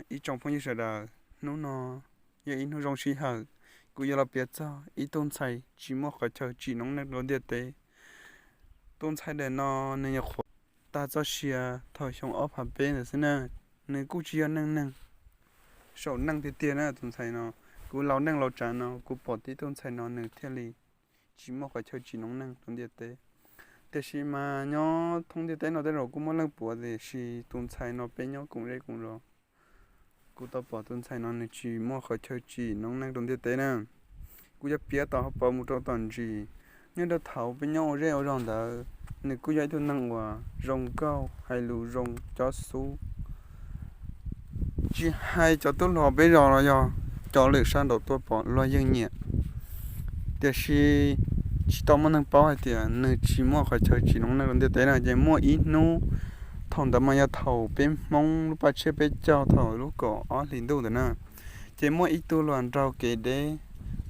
Ib tsoom phooj ywg sawv daws, hnub no yog ib hnub zoo sij hawm, kuv yuav los piav txog ib tug ntxhais tsis muaj qhov chaw tsim noob neej rau ntiaj teb. Tus ntxhais ntawm no nws nyuam qhuav tag txoj sia thaum xyoo ob phav peb ntawd xwb na. Nws kuj tsis yog neej neeg saum neej tiag tiag na tus ntxhais no. Kuv laus neej laus tsav no kuv pom tib tug ntxhais no nws thiaj li tsis muaj qhov chaw tsim noob neej rau ntiaj teb. Tiam sis mas nyob thoob ntiaj teb no tej zaum kuj muaj leej puav, tiam sis tus ntxhais no peb nyob koom zej koom zos, kuv tau pom tus ntxhais no nws tsis muaj qhov chaw tsim noob neej rau ntiaj teb na. Kuv yuav piav tom hauv paus mus rau tom ntsis. Nyob rau thaum peb nyob ua zej ua zos ntawd, nws kuj yog ib tug neeg uas zoo nkauj, hais lus zoo, cob xub. Tsis hais cov tub hluas peb zos los yog cov lwm sab nraud tuaj pom luag yeej nyiam. Tiam sis tsis tau muaj neeg paub hais tias nws tsis muaj qhov chaw tsim noob neej rau ntiaj teb na. Ces muaj ib hnub, thaum ntawd mas yog thaum peb Hmoob lub paj tshiab peb caug thaum lub kaum ob hlis ntuj ntawd na, ces muaj ib tug hluas nraug kev deb,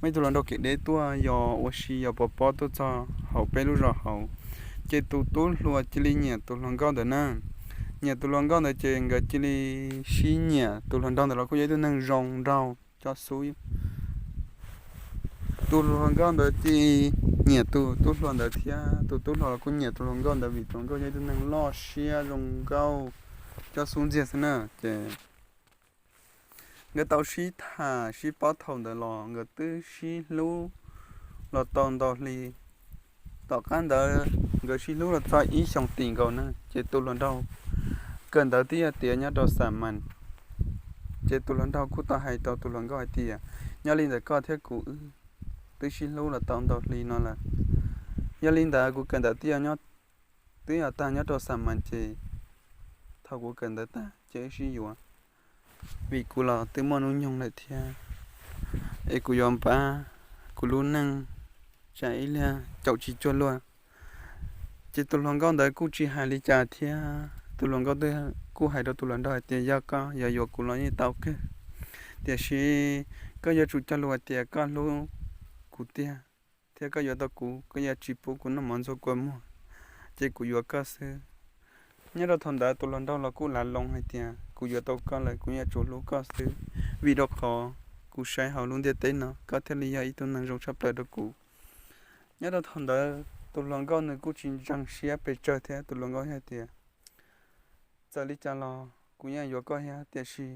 muaj ib tug hluas nraug kev deb tuaj yos ua si yos pov pob tuaj txog hauv peb lub zos hauv. Ces tus tub hluas cia li nyiam tus hluas nkauj ntawd na. Nyiam tus hluas nkauj ntawd ces nkawd cia li sib nyiam. Tus hluas nraug ntawd los kuj yog ib tug neeg zoo nraug cob xub. Tus hluas nkauj ntawd cia li nyiam tus tub hluas ntawd thiab, tus tub hluas los kuj nyiam tus hluas nkauj ntawd vim tus hluas nkauj yog ib tug neeg loj siab zoo nkauj cob xub ntxiag xwb na. Ces nkawd tau sib tham sib paub thaum ntawd los nkawd twb sib hlub los tau ntau hli. Tom qab ntawd nkawd sib hlub los txog ib xyoos tim nkaus na, ces tus hluas nraug kawm ntawv twb yog tiav nyob rau Xam Mas. Ces tus hluas nraug kuj tau hais rau tus hluas nkauj hais tias, nyob li ntawd koj thiab kuv wb twb sib hlub los tau ntau hli no lawm. Yog li ntawd kuv kawm ntawv twb yog nyob, twb yog tag nyob rau Xam Mas ces thaum kuv kawm ntawv tag ces wb sib yuav, vim kuv los twb muaj hnub nyoog lawm thiab, es kuv yuav npaj kuv lub neej tsam ib pliag caum tsis cuag luag. Ces tus hluas nkauj ntawd kuj tsis hais li cas thiab, tus hluas nkauj kuj hais rau tus hluas nraug hais tias yog koj yuav yuav kuv los yeej tau kawg, tiam sis koj yuav tsum cog lus hais tias koj hlub kuv tiag, thiab koj yuav tau kuv, koj yuav tsis pub kuv noj mov ntxuag kua muag, ces kuv yuav koj xwb. Nyob rau thaum ntawd tus hluas nraug los kuj lav loo hais tias kuv yuav tau koj lawm kuv yuav tsum hlub koj xwb, vim rau qhov kuv saib hauv lub ntiaj teb no koj thiaj li yog ib tug neeg zoo tshaj plaws rau kuv. Nyob rau thaum ntawd tus hluas nkauj nws kuj tsis ntseeg siab pes tsawg thiab, tus hluas nkauj hais tias txawm li cas los kuv yeej yuav koj thiab, tiam sis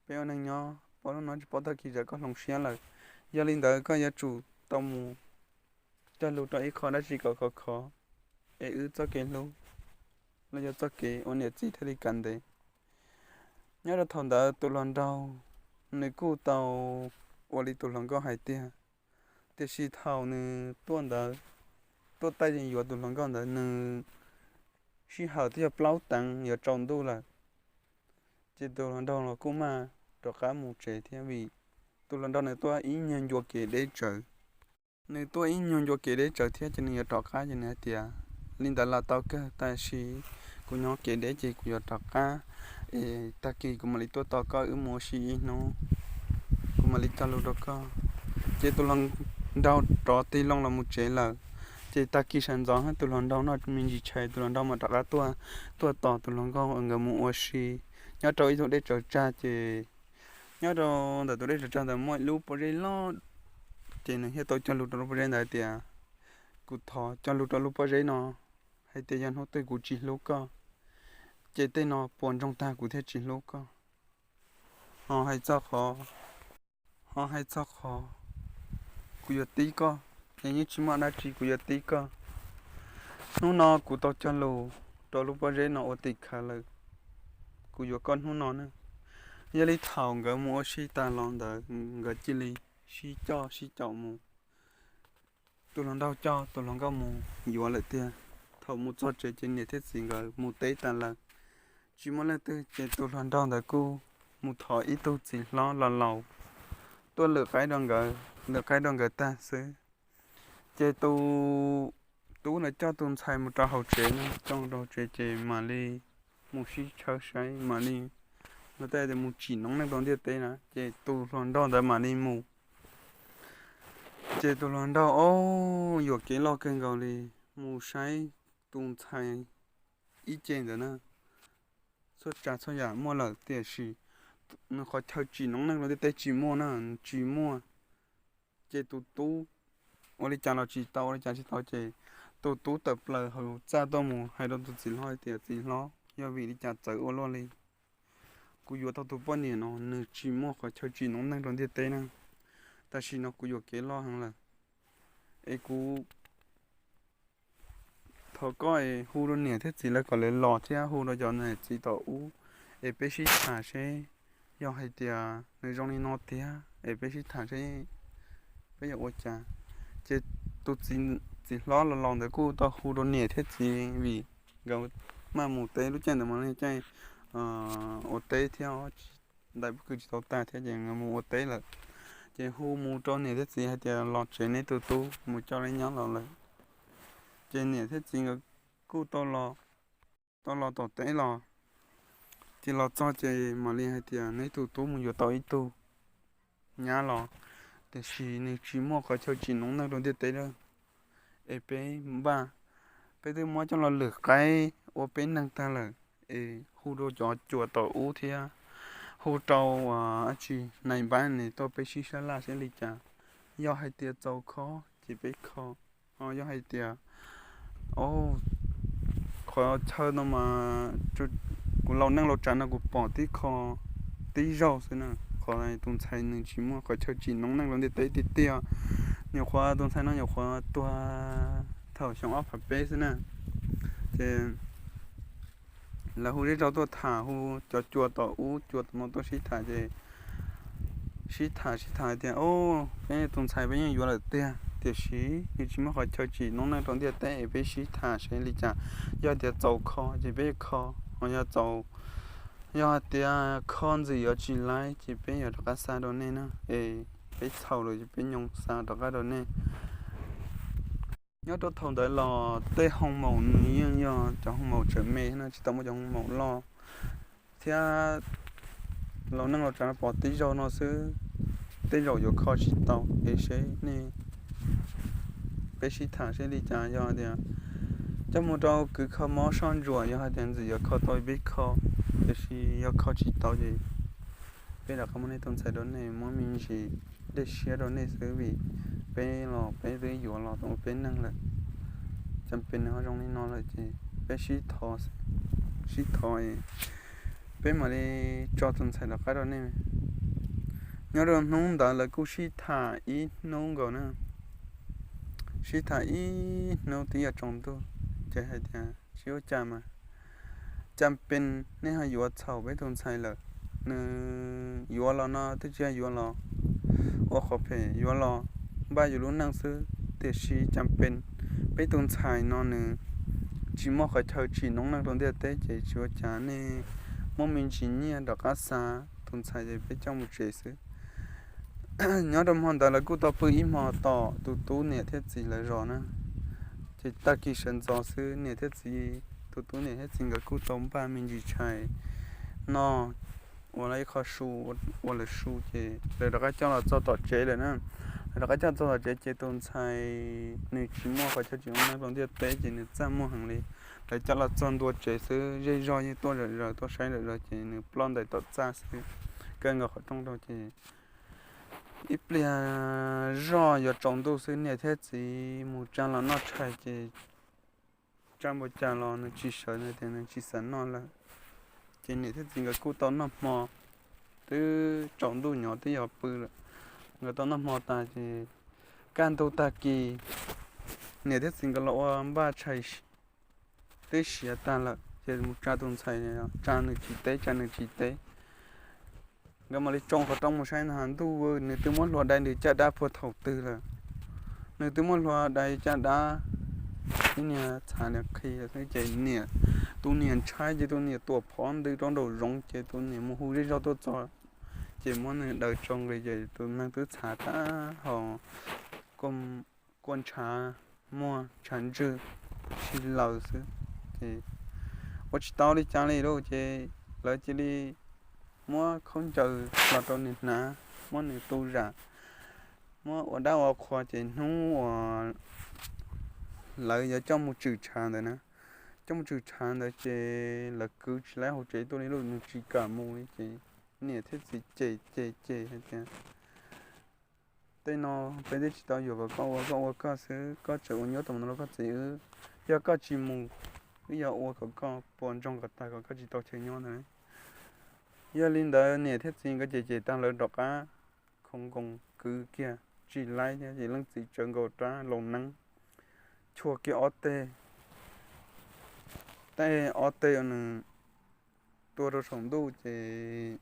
peb ua neej nyob paub hnub no tsis paub tag kis, tsam koj hloov siab lawm. Yog li ntawd koj yuav tsum tau mus cog lus rau ib qho dab tsi kom khov khov, es wb txoj kev hlub los yog txoj kev ua niam txiv thiaj li kav ntev. Nyob rau thaum ntawd tus hluas nraug nws kuj tau ua li tus hluas nkauj hais tiag, tiam sis thaum nws tuaj ntawd, tuaj taij yuav tus hluas nkauj ntawd nws sij hawm twb yog plaub teev yuav tsaus ntuj lawm. Ces tus hluas nraug los kuj maj rov qab mus tsev thiab, vim tus hluas nraug nws tuaj ib nyuag ncua kev deb tsawv. Nws tuaj ib nyuag ncua kev deb tsawv thiab ces nws yuav rov qab ces nws hais tias, li ntawd los tau kawg, tab sis kuv nyob kev deb ces kuv yuav rov qab, es tag kis kuv mam li tuaj tos koj wb mus ua si ib hnub, kuv mam li cog lus rau koj. Ces tus hluas nraug rov tig loo los mus tsev lawm. Ces tag kis sawv ntxov tus hluas nraug noj me ntsis tshais, tus hluas nraug mas rov qab tuaj, tuaj tos tus hluas nkauj nkawd mus ua si nyob rau ib tug dej tsaws tsag. Ces nyob rau ntawm tus dej tsaws tsag ntawd muaj ib lub pob zeb loj, ces nws thiaj tau cog lus rau lub pob zeb ntawd hais tias, kuv thov cog lus rau lub pob zeb no hais tias yog hnub twg kuv tsis hlub koj, ces tej no puas ntsoog tag kuv thiaj tsis hlub koj. Ho hais txog qhov, ho hais txog qhov kuv yuav tib koj, ces yeej tsis muaj dab tsi, kuv yuav tib koj. Hnub no kuv tau cog lus rau lub pob zeb no ua tim khawv lawm, kuv yuav koj hnub no ne. Yog li thaum nkawd mus ua si tas los ntawd nkawd cia li sib coj sib caum mus. Tus hluas nraug coj tus hluas nkauj mus yuav lawm tiag. Thaum mus txog tsev ces niam thiab txiv nkawd mus teb tas lawm, tsis muaj leej twg, ces tus hluas nraug ntawd kuj mus thov ib tug txiv hlob laus laus tuaj lwm qaib rau nkawd, lwm qaib rau nkawd tag xwb. Ces tus tub ntawd coj tus ntxhais mus rau hauv tsev no, coj rau hauv tsev ces mam li mus sib tshawb saib, mam li, no tej tias mus tsim noob neej rau ntiaj teb na, ces tus hluas nraug ntawd mam li mus. Ces tus hluas nraug, o, yuam kev loj kawg nkaus li, mus saib tus ntxhais ib ce ntawd na, txhua tsav txhua yam muaj lawm tiam sis nws qhov chaw tsim noob neej rau ntiaj teb tsis muaj na, tsis muaj. Ces tus tub ua li cas los tsis tau, ua li cas tsis tau ces tus tub tawm plaws hauv txaj tuaj mus hais rau tus txiv hlob hais tias, Txiv hlob, yog vim li cas txawv ua luaj li? Kuv yuav tau tus poj niam no nws tsis muaj qhov chaw tsim noob neej rau ntiaj teb na. Tam sim no kuv yuam kev loj heev lawm, es kuv thov koj es hu rau niam thiab txiv lawv kom lawv los thiab hu rau cov niam txiv tom ub es peb sib tham seb yog hais tias nws zoo li no tiag es peb sib tham seb peb yuav ua cas. Ces tus txiv, txiv hlob los los ntawd kuj tau hu rau niam thiab txiv vim nkawd maj mus teb lub caij ntawd mas caij ua teb thiab, ntais pob kws tsis tau tag thiab ces nkawd mus ua teb lawm. Ces hu mus rau niam thiab txiv hais tias los tsev, neb tus tub mus coj neb nyob los lawm. Ces niam thiab txiv nkawd kuj tau los, tau los tom teb los. Ces los txog ces mam li hais tias, Neb tus tub mus yuav tau ib tug nyab los, tiam sis nws tsis muaj qhov chaw tsim noob neej rau ntiaj teb lawm, es peb npaj, peb twb muab coj los lwm qaib ua peb neeg tag lawm, es hu rau cov cuas tom ub thiab hu rau dab tsi nais npab ne tuaj peb sib sab laj seb li cas. Yog hais tias txaus kho ces peb kho, yog hais tias, o, qhov chaw no mas kuv laus neej laus tsav no kuv pom tib kho, tib zaug xwb na. Qhov tus ntxhais nws tsis muaj qhov chaw tsim noob neej rau ntiaj teb tiag tiag. Nyuam qhuav tus ntxhais no nyuam qhuav tuag thaum xyoo ob phav peb xwb na. Ces lawv hu zej zog tuaj tham, hu cov cuas tom ub cuas tom no tuaj sib tham ces sib tham sib tham tias, o, peb tus ntxhais peb yeej yuav lawm tiag, tiam sis nws tsis muaj qhov chaw tsim noob neej rau ntiaj teb es peb sib tham seb li cas. Yog tias txaus kho ces peb kho, ho yog txaus, yog hais tias kho ntxim yuav tsis laib ces peb yuav rov qab xa rau nej na, es peb txhaum lawm ces peb nyoo xa rov qab rau nej. Nyob rau thaum ntawd los tej hoo maum nws yeej yog cov hoo maum tseem me no, tsis tau muaj cov hoo maum loj thiab. Laus neej laus tsav no pom tib zaug no xwb, tej zaum yuav kho tsis tau es seb nej, peb sib tham seb li cas. Yog tias coj mus rau kws kho mob soj ntsuam, yog hais tias ntxim yuav kho tau peb kho, tiam sis yog kho tsis tau ces peb rov qab muab nej tus ntxhais rau nej, muab me ntsis dej siab rau nej xwb, vim peb los peb twb yuav los ua peb neeg lawm. Cas pes nws ho zoo li no lawm ces peb sib thov, sib thov, peb mam li tso tus ntxhais rov qab rau nej. Nyob rau hnub ntawd lawv kuj sib tham ib hnub nkaus na, sib tham ib hnub twb yuav tsaus ntuj ces hais tias, Tsis ua cas mas, cas pes nej ho yuav txhaum peb tus ntxhais lawm. Nws yuav los no twb tsis yog yuav los ua qhov phem, yuav los npaj yus lub neej xwb, tiam sis cas pes peb tus ntxhais no nws tsis muaj qhov chaw tsim noob neej rau ntiaj teb ces tsis ua cas, nej muab me ntsis nyiaj rov qab xa tus ntxhais ces peb coj mus tsev xwb. Nyob rau hmo ntawd lawv kuj tau pw ib hmo tom tus tub niam thiab txiv lawv zos na. Ces tag kis sawv ntxov xwb niam thiab txiv, tus tub niam thiab txiv nkawd kuj tau npaj me ntsis tshais noj, ua lawv ib qho su, ua lawv su ces lawv rov qab coj los txog tom tsev lawm na. Lawv rov qab coj txog tom tsev ces tus ntxhais nws tsis muaj qhov chaw tsim noob neej rau ntiaj teb ces nws txaj muag heev li. Lawv coj los txog ntua tsev xwb zej zog yeej tuaj zom zaws tuaj saib zom zaws ces nws ploj ntais tom txaj xwb, kaw nkaus qhov rooj rau ces ib pliag zoj yuav tsaus ntuj xwb niam thiab txiv mus tsa los noj tshais ces tsa npaum cas los nws tsis sawv, nws tias nws tsis xav noj lawm. Ces niam thiab txiv nkawd kuj tau noj hmo, twb tsaus ntuj nyob twb yuav pw lawm. Nkawd tau noj hmo tas ces kaj ntug tag kis niam thiab txiv nkawd los ua npaj tshais twb siav tag lawm ces mus tsa tus ntxhais, tsa nws tsis teb, tsa nws tsis teb. Nkawd mam li tsoo qhov rooj mus saib no ntuj, nws twb muab hlua dai nws caj dab puag thaum twg lawm. Nws twb muab hlua dai caj dab, ib niag txhav li qhi xwb ces niam, tus niam ntshai ces tus niam tuam phov ntws rau nraum zoov ces tus niam mus hu zej zog tuaj txog ces muab nws daws tso nqis ces tus neeg twb txhav tag ho kua ntshav muag ntshav ntswg si laws xwb. Ces ua tsis tau li cas li lauj ces lawv cia li muab khaub ncaws los rau nws hnav, muab nws tu zam, muab ua dab ua qhua ces hnub uas lawv yuav coj mus tshwm tshav ntawd na, coj mus tshwm tshav ntawd ces lawv kwv tsis laib hauv tsev tuaj li lauj, nws tsis kam mus li ces niam thiab txiv cem cem cem hais tias, tej no peb twb tsis tau yuam kom koj ua, koj ua koj xwb, koj tseem ua nyuab tau mus no rau koj txiv wb. Yog koj tsis mus, wb yuav ua kom koj puas ntsoog kom tag kom koj tsis tau chaw nyob ntag. Yog li ntawd niam thiab txiv nkawd cem cem tag lawv rov qab khoo nkoos kwv kiag tsis laib thiab ces leej txiv tsawv nkaus rab laus neeb chua kiag ob teg, tej ob teg uas nws tua rau saum ntuj ces,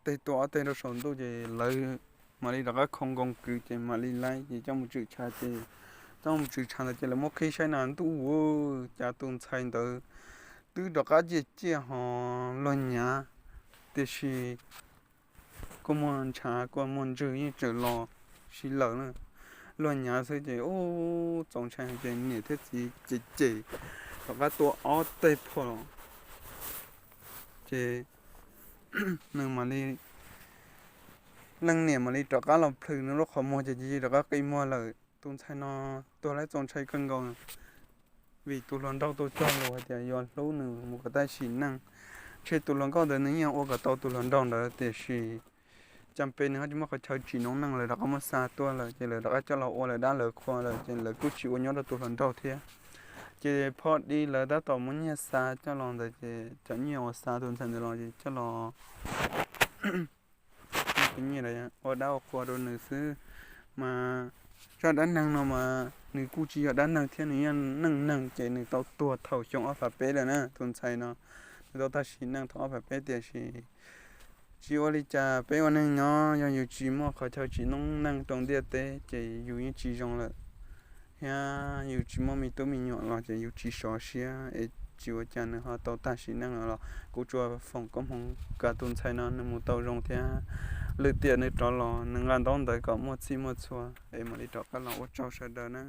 tej tua ob teg rau saum ntuj ces lawv mam li rov qab khoo nkoos kwv ces mam li laib ces coj mus tshwm tshav ces, coj mus tshwm tshav ntawd ces lawv muab qhib saib na ntuj ua cas tus ntxhais ntawd twb rov qab ciaj ciaj ho luag nyav, tiam sis kua muag ntshav kua muag ntswg yeej tseem los sib laws na. Luag nyav xwb ces ub txaus ntshai ces niam thiab txiv cem cem rov qab tua ob teg phom ces nws mam li, leej niam mam li rov qab los plhws nws lub qhov muag ces cia li rov qab qi muag lawm. Tus ntxhais no tuag laib txaus ntshai kawg nkaus vim tus hluas nraug tus cog lus hais tias yuav hlub nws mus kom tag sim neej. Ntshe tus hluas nkauj ntawd nws yeej ua kom tau tus hluas nraug ntawd tiam sis cas pes nws ho tsis muaj qhov chaw tsim noob neej, lawv rov qab muab xa tuaj lawm ces lawv rov qab coj los ua lawv dab lawv qhua lawm ces lawv kuj tsis ua nyob rau tus hluas nraug thiab. Ces phoj di lawv tab tom muab nyiaj xa coj los ntawd ces cov nyiaj uas xa tus ntxhais ntawd los ces coj los ua dab ua qhua rau nws xwb. Mas zaj dab neeg no mas nws kuj tsis yog dab neeg thiab, nws yog neej neeg ces nws tau tuag thaum xyoo ob phav peb lawm na. Tus ntxhais no nws tau tag sim neej thaum ob phav peb tiam sis tsis ua li cas, peb ua neeg nyob yog yus tsis muaj qhov chaw tsim noob neej rau ntiaj teb ces yus yeej tsis zoo lawm thiab yus tsis muaj me tub me nyuam los ces yus tsis sov siab es tsis ua cas nws ho tau tag sim neej no los kuv tsuas foom koob hmoov kom tus ntxhais no nws mus tau zoo thiab lwm tiam nws rov los nws nqa ntaub ntawv kom muaj txhij muaj txhua es mam li rov qab los ua tsaug sawv daws na.